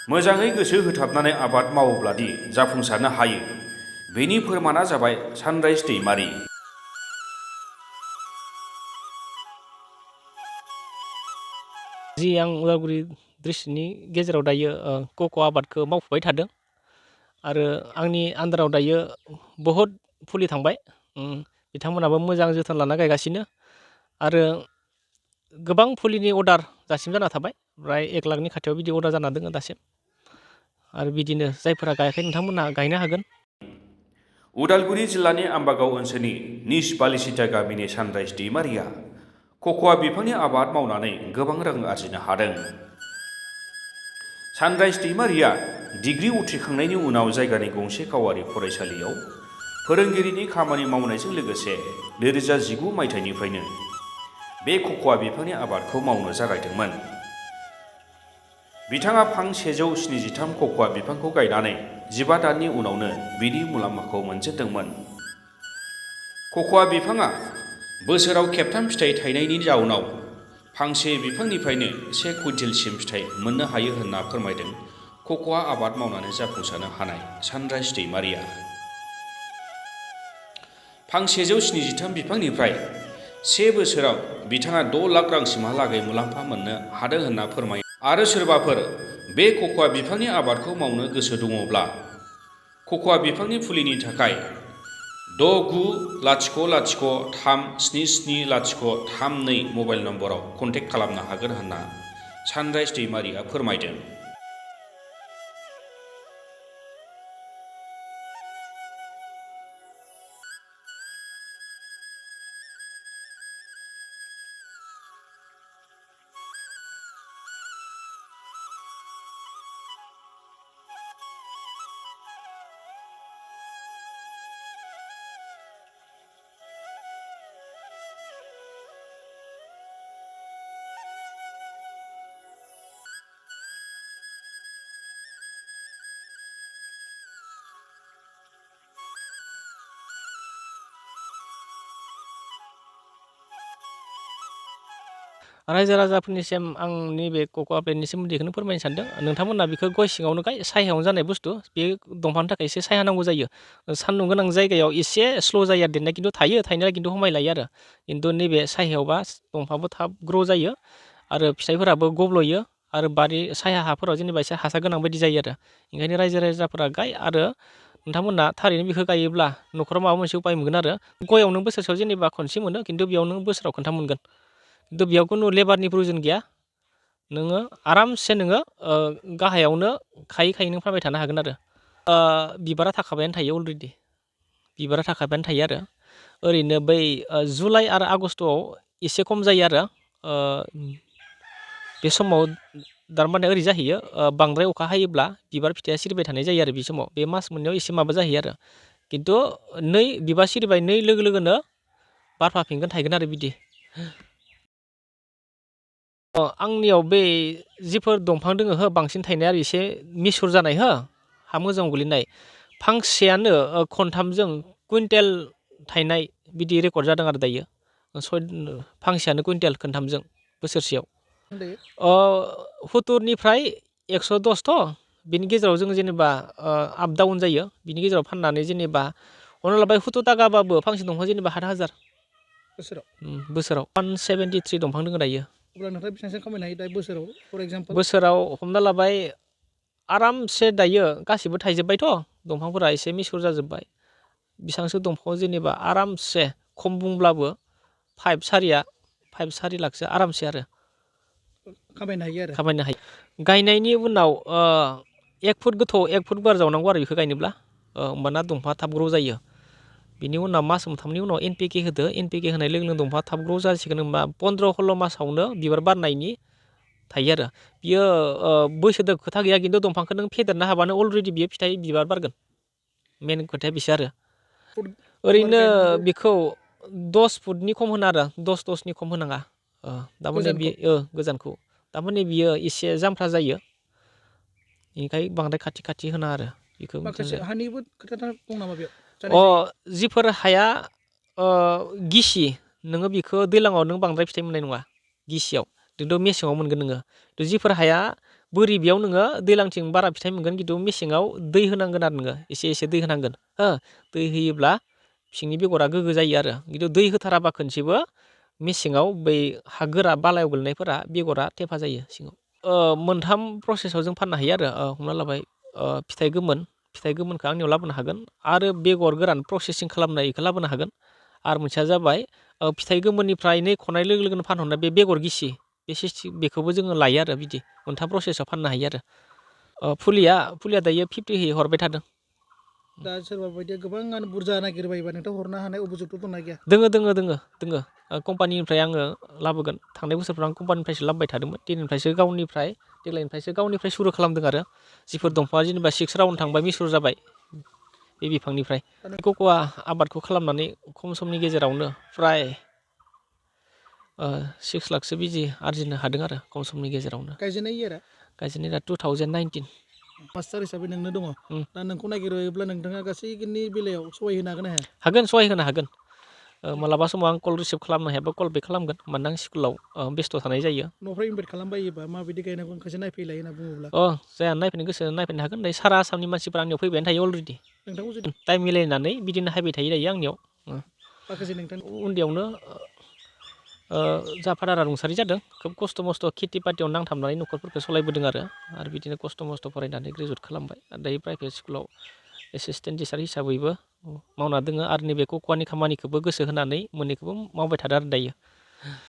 मोजाङै गोसो होथाबनानै आबाद मावोब्लादि जाफुंसारनो हायो, बेनि फोरमाना जाबाय सानराइज दैमारि। जि आं उदालगुरि डिस्ट्रिक्टनि गेजेराव दायो कक' आबादखौ मावफुबाय थादों आरो आंनि आन्दाराव दायो बहुद फुलि थांबाय। बिथांमोनाबो मोजां जोथोन लाना गायगासिनो आरो गोबां फुलिनि अर्डार दासिम जाना थाबाय। फ्राय 1 लाखनि खाथियाव बिदि अर्डार जाना दङ दासिम। आरो बिदिनो जायफोरा गायाखै नोंथांमोनहा गायनो हागोन। उदालगुरि जिल्लानि आम्बागाव ओनसोलनि निस बालिसिता गामिनि सानराइज दैमारिया कक'आ बिफांनि आबाद मावनानै गोबां रां आरजिनो हादों। सानराइज दैमारिया डिग्री उथ्रिखांनायनि उनाव जायगानि गंसे गावारि फरायसालियाव फोरोंगिरिनि खामानि मावनायजों लोगोसे 2019 मायथाइनिफ्रायनो बे कक'आ बिफांनि आबादखौ मावनो जागायदोंमोन। बिथाङा फां 173 कक'आ बिफांखौ गायनानै 15 दाननि उनावनो बिनि मुलाम्फाखौ मोनजेनदोंमोन। कक'आ बिफाङा बोसोराव खेबथाम फिथाइ थायनायनि जाउनाव फांसे बिफांनिफ्रायनो 1 कुइन्टेलसिम फिथाइ मोननो हायो होनना फोरमायदों कक'आ आबाद मावनानै जाफुंसारनो हानाय सानराइज दैमारिया। फां 173 बिफांनिफ्राय 1 बोसोराव बिथाङा 6 लाख रांसिमहालागै मुलाम्फा मोननो हादों होनना फोरमायो। आरो सोरबाफोर बे कक'आ बिफांनि आबादखौ मावनो गोसो दङब्ला कक'आ बिफांनि फुलिनि थाखाय 6900377032 मबाइल नम्बराव कन्टेक्ट खालामनो हागोन होनना सानराइज दैमारिया फोरमायदों। रायजो राजाफोरनिसिम आं नैबे कक' आबादनि सोमोन्दै बेखौनो फोरमायनो सानदों। नोंथांमोना बेखौ गय सिङावनो गाय, सायहायावनो जानाय बुस्थु। बे दंफांनि थाखाय एसे सायहा नांगौ जायो। सान्दुं गोनां जायगायाव एसे स्ल' जायो आरो देरनाया, खिन्थु थायो, थायनाया खिन्थु समाय लायो आरो। खिन्थु नैबे सायहायावबा दंफाङाबो थाब ग्र' जायो आरो फिथाइफोराबो गब्ल'यो आरो बारि साया हाफोराव जेनेबा एसे हासार गोनां बायदि जायो आरो। ओंखायनो रायजो राजाफोरा गाय आरो नोंथांमोना थारैनो बेखौ गायोब्ला न'खराव माबा मोनसे उपाय मोनगोन आरो। गयाव नों बोसोरसेयाव जेनेबा खनसे मोनो, खिन्थु बेयाव नों बोसोराव खनथाम मोनगोन। खिन्थु बेयाव खुनु लेबारनि प्रयजन गैया। नोङो आरामसे नोङो गाहायावनो खायै खायै नों फानबाय थानो हागोन आरो। बिबारा थाखाबायानो थायो अलरेडि। बिबारा थाखाबायानो थायो आरो। ओरैनो बै जुलाइ आरो आगस्ट'आव एसे खम जायो आरो। बे समाव थारमाने ओरै जाहैयो, बांद्राय अखा हायोब्ला बिबार फिथाइया सिरिबाय थानाय जायो आरो बे समाव। बे मास मोननैयाव एसे माबा जाहैयो आरो। खिन्थु बिबार सिरिबाय लोगो लोगोनो बारफाफिनगोन, थायगोन आरो बिदि। आंनियाव बे जिफोर दंफां दोङो हो बांसिन थायनाय आरो एसे मिसुर जानाय हो, हा मोजाङाव गोलैनाय, फांसेयानो खनथामजों कुइन्टेल थायनाय बिदि रेकर्ड जादों आरो दायो। फांसेयानो कुइन्टेल खनथामजों बोसोरसेयाव। 70निफ्राय 110 थ' बिनि गेजेराव जों जेनेबा आप डाउन जायो। बिनि गेजेराव फाननानै जेनेबा हमना लाबाय 70 थाखाबाबो फांसे दंफां जेनेबा 7,000 बोसोराव 173 दंफां दङ दायो। अब्ला नोंथाङा बेसेबांसो खामायनो हायो दा बोसोराव फर एग्जाम्पल? बोसोराव हमना लाबाय आरामसे दायो गासिबो थायजोब्बायथ' दंफांफोरा एसे मिसुर जाजोब्बाय। बेसेबांसो दंफाङाव जेनेबा आरामसे खम बुंब्लाबो 5-4 लाखसो आरामसे आरो खामायनो हायो आरो। खामायनो हायो। गायनायनि उनाव 1 फुट गोथौ 1 फुट गुवार जावनांगौ आरो बेखौ गायनोब्ला, होमबाना दंफाङा थाब ग्र' जायो। बिनि उनाव मास मोनथामनि उनाव NPK होदो। NPK होनाय लोगो लोगो दंफाङा थाब ग्र' जासिगोन। होमबा 15-16 मासावनो बिबार बारनायनि थायो आरो। बियो बैसोदो खोथा गैया, खिन्थु दंफांखौ नों फेदेरनो हाबानो अलरेडि बियो फिथाइ बिबार बारगोन। मेन खोथाया बिसो आरो। ओरैनो बेखौ 10 फुटनि खम होना आरो 10-10नि खम होनाङा। थारमाने बे गोजानखौ थारमाने बियो एसे जामफ्रा जायो। बेनिखायनो बांद्राय खाथि खाथि होना आरो बेखौ। माखासे हानिबो खोथा दं नामा बेयाव? जिफोर हाया गिसि, नोङो बेखौ दैज्लाङाव नों बांद्राय फिथाइ मोननाय नङा गिसियाव, खिन्थु मेसेङाव मोनगोन नोङो। जिफोर हाया बोरि बेयाव नोङो दैज्लांथिं बारा फिथाइ मोनगोन खिन्थु मेसेङाव दै होनांगोन आरो नोङो एसे दै होनांगोन हो दै होयोब्ला सिंनि बेगरा गोग्गो जायो आरो खिन्थु दै होथाराबा खनसेबो मेसेङाव बै हा गोरा बालायाव गोलैनायफोरा बेगरा थेफा जायो सिङाव मोनथाम प्रसेसआव जों फाननो हायो आरो हमना लाबाय फिथाइ गोमोनखौ आंनियाव लाबोनो हागोन आरो बेगर गोरान प्रसेसिं खालामनाय बेखौ लाबोनो हागोन आरो मोनसेया जाबाय फिथाइ गोमोननिफ्राय खनाय लोगो लोगोनो फानहरनाय बे बेगर गिसि बेखौबो जोङो लायो आरो बिदि मोनथाम प्रसेसआव फाननो हायो आरो फुलिया दायो 50 हरबाय थादों। दा सोरबा बायदिया गोबाङानो बुरजा नागिरबायोबा नोंथां हरनो हानाय अबजुगथ' दंना गैया? दोङो कम्पानिनिफ्राय आङो लाबोगोन थांनाय बोसोरफ्राव आं कम्पानिनिफ्रायसो लाबोबाय थादोंमोन देग्लायनिफ्रायसो गावनिफ्राय सुरु खालामदों आरो जिफोर दंफाङा जेनेबा 6 राउन्ड थांबाय मिसुर जाबाय बे बिफांनिफ्राय कक'वा आबादखौ खालामनानै खम समनि गेजेरावनो फ्राय 6 लाखसो बिदि आरजिनो हादों आरो खम समनि गेजेरावनो। गायजेननाय इयारा? गायजेननाया 2019। मास्टार हिसाबै नोंनो दङ दा नोंखौ नागिरोब्ला नोंथाङा गासैनि बेलायाव सहाय होनो हागोन ना हाया? हागोन सहाय होनो हागोन मालाबा समाव आं कल रिसिभ खालामनो हायाबा कल बेक खालामगोन मानोना आं स्कुलाव बेस्थ' थानाय जायो। न'फ्राव इनभाइट खालामबायोबा माबायदि गायनांगौ खनसे नायफैलाय होनना बुङोब्ला जाया नायफैनो गोसो नायफैनो हागोन दायो सारा आसामनि मानसिफ्रा आंनियाव फैबायानो थायो अलरेडि नोंथांखौ जुदि टाइम मिलायनानै बिदिनो हायबाय थायो दायो आंनियाव माखासे नोंथां उन्दैयावनो जा फादारा रुंसारि जादों खोब खस्थ' मस्थ' खेथि बाथियाव नांथाबनानै न'खरफोरखौ सालायबोदों आरो बिदिनो खस्थ' मस्थ' फरायनानै ग्रेजुवेट खालामबाय आरो दायो प्राइभेट स्कुलाव एसिसटेन्ट टिचार हिसाबैबो मावना दोङो आरो नैबे कक'वानि खामानिखौबो गोसो होनानै मोननैखौबो मावबाय थादों आरो दायो।